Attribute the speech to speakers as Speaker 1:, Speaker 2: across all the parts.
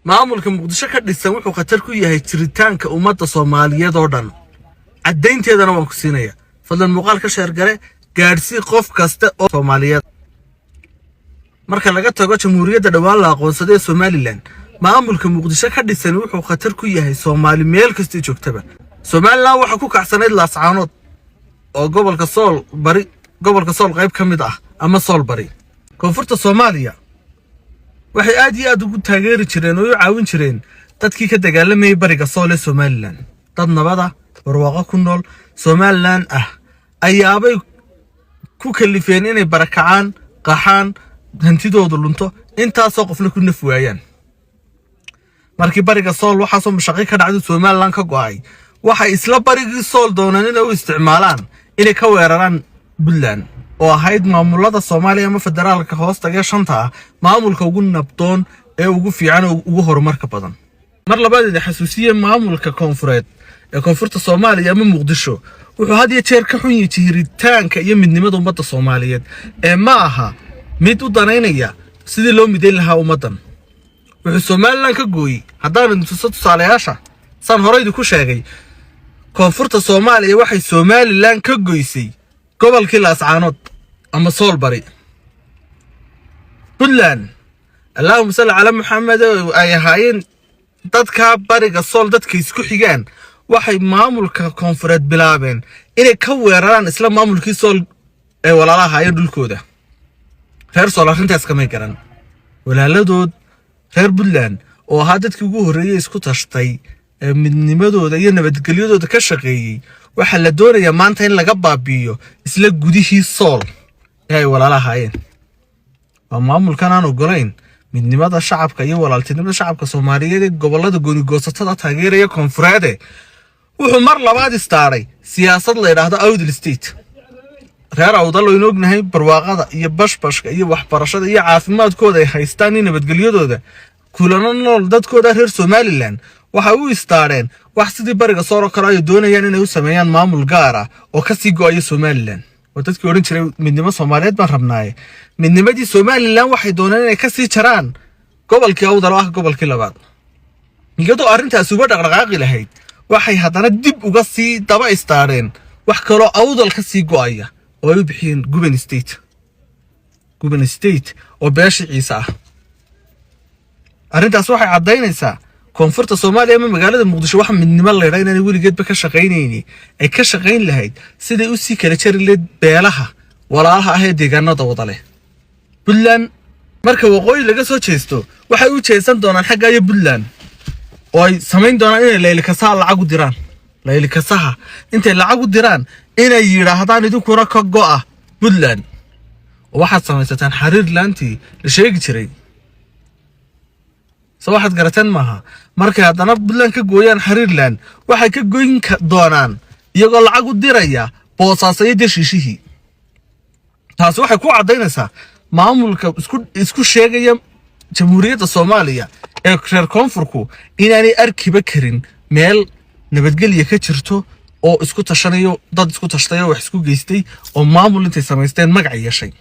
Speaker 1: Maamulka Muqdisho ka dhisan wuxuu khatar ku yahay jiritaanka ummadda Soomaaliyeed oo dhan. Caddaynteedana waan ku siinaya. Fadlan muuqaal ka share garee, gaadhsii qof kasta oo Soomaaliyeed. Marka laga tago jamhuuriyadda dhowaan la aqoonsaday ee Somaliland, maamulka Muqdisho ka dhisan wuxuu khatar ku yahay Soomaali meel kastay joogtaba. Somaliland waxaa ku kacsanayd Laascaanood oo gobolka Sool Bari, gobolka Sool qayb ka mid ah ama Sool Bari. Koonfurta Soomaaliya waxay aad iyo aad ugu taageeri jireen oo u caawin jireen dadkii ka dagaalamayay bariga Sool ee Somaliland. Dad nabada barwaaqo ku nool Somaliland ah ayaabay ku kalifeen inay barakacaan, qaxaan, hantidoodu lunto, intaasoo qofna ku naf waayaan. Markii bariga Sool waxaasoo mashaqi ka dhacday, Somaliland ka go'ay, waxay isla barigii Sool doonaan inay u isticmaalaan inay ka weeraraan Puntland oo ahayd maamulada Soomaaliya ama federaalka hoos taga shanta ah maamulka ugu nabdoon ee ugu fiican oo ugu horumarka badan. Mar labaad idin xasuusiye, maamulka koonfureed ee koonfurta Soomaaliya ama Muqdisho wuxuu had iyo jeer ka xun yahay jiritaanka iyo midnimada ummadda Soomaaliyeed ee ma aha mid u danaynaya sidii loo midayn lahaa ummaddan. Wuxuu Somaliland ka gooyey, haddaan idin tuso tusaalayaasha saan hore idinku sheegay, koonfurta Soomaaliya waxay Somaliland ka goysay gobolkii Laascaanood ama Sool Bari. Puntland, allahuma salli calaa Maxamed, ay ahaayeen dadka bariga Sool dadka isku xigaan, waxay maamulka koonfureed bilaabeen inay ka weeraraan isla maamulkii Sool ee walaala ahaayeen dhulkooda. Reer Sool arrintaas kamay garan. Walaaladood reer Puntland oo ahaa dadkii ugu horreeyey isku tashtay ee midnimadooda iyo nabadgelyadooda ka shaqeeyey, waxaa la doonayaa maanta in laga baabi'iyo isla gudihii Sool ee ay walaala ahaayeen. Waa maamulkan aan ogolayn midnimada shacabka iyo walaaltinimada shacabka Soomaaliyeed ee gobolada goonigoosatada taageeraya koonfureede. Wuxuu mar labaad istaaray siyaasad la yidhaahdo Awdal State. Reer Awdal waynu ognahay barwaaqada iyo bashbashka iyo waxbarashada iyo caafimaadkooda ay haystaan iyo nabadgelyadooda kulana nool dadkooda reer Somaliland. Waxay u istaareen wax sidii bariga Soor oo kale ay doonayaan inay u sameeyaan maamul gaar ah oo kasii go'aya Somaliland. Waa dadkii odhan jiray midnimo Soomaaliyeed baan rabnaaye. Midnimadii Somaliland waxay dooneen inay kasii jaraan gobolkii Awdal oo ah gobolkii labaad. Iyadoo arrintaasi uga dhaqdhaqaaqi lahayd, waxay haddana dib uga sii daba istaareen wax kaloo Awdal ka sii go'aya oo ay u bixiyeen Guban State, Guban State oo beesha Ciise ah. Arrintaas waxay caddaynaysaa koonfurta Soomaaliya ama magaalada Muqdisho wax midnimo laydhaa inaanay weligeedba ka shaqaynayni, ay ka shaqayn lahayd siday usii kala jari lahayd beelaha walaalaha ah ee deegaanada wada leh. Puntland marka waqooyi laga soo jeesto, waxay u jeesan doonaan xagga iyo Puntland oo ay samayn doonaan inay Leylikasaha lacag u diraan. Leylikasaha intay lacag u diraan inay yidhaahdaan idinkuna ka go'a Puntland oo waxaad samaysataan xariir laantii la sheegi jiray. So waxaad garateen maaha? Markay haddana Puntland ka gooyaan xariirland, waxay ka goyn doonaan iyagoo lacag u diraya Boosaaso iyo Deshiishihii. Taasi waxay ku caddaynaysaa maamulka isku sheegaya jamhuuriyadda Soomaaliya ee reer koonfurku inaanay arkiba karin meel nabadgelya ka jirto oo isku tashanayo, dad isku tashtay oo wax isku geystay oo maamul intay samaysteen magac yeeshay.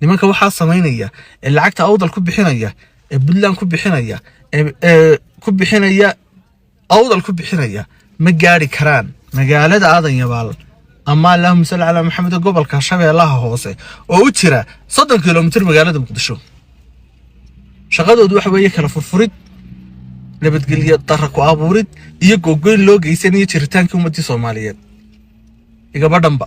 Speaker 1: Nimanka waxaa samaynaya ee lacagta Awdal ku bixinaya, ee Puntland ku bixinaya, ee ku bixinaya Awdal ku bixinaya, ma gaari karaan magaalada Aadan Yabaal ama, allahuma salli calaa Maxamed, gobolka Shabeellaha Hoose oo u jira 30 kilomitir magaalada Muqdisho. Shaqadoodu waxa weeye kala furfurid, nabadgelyo darra ku abuurid iyo gogoyn loo geysanayo jiritaankii ummaddii Soomaaliyeed. Igaba dhanba.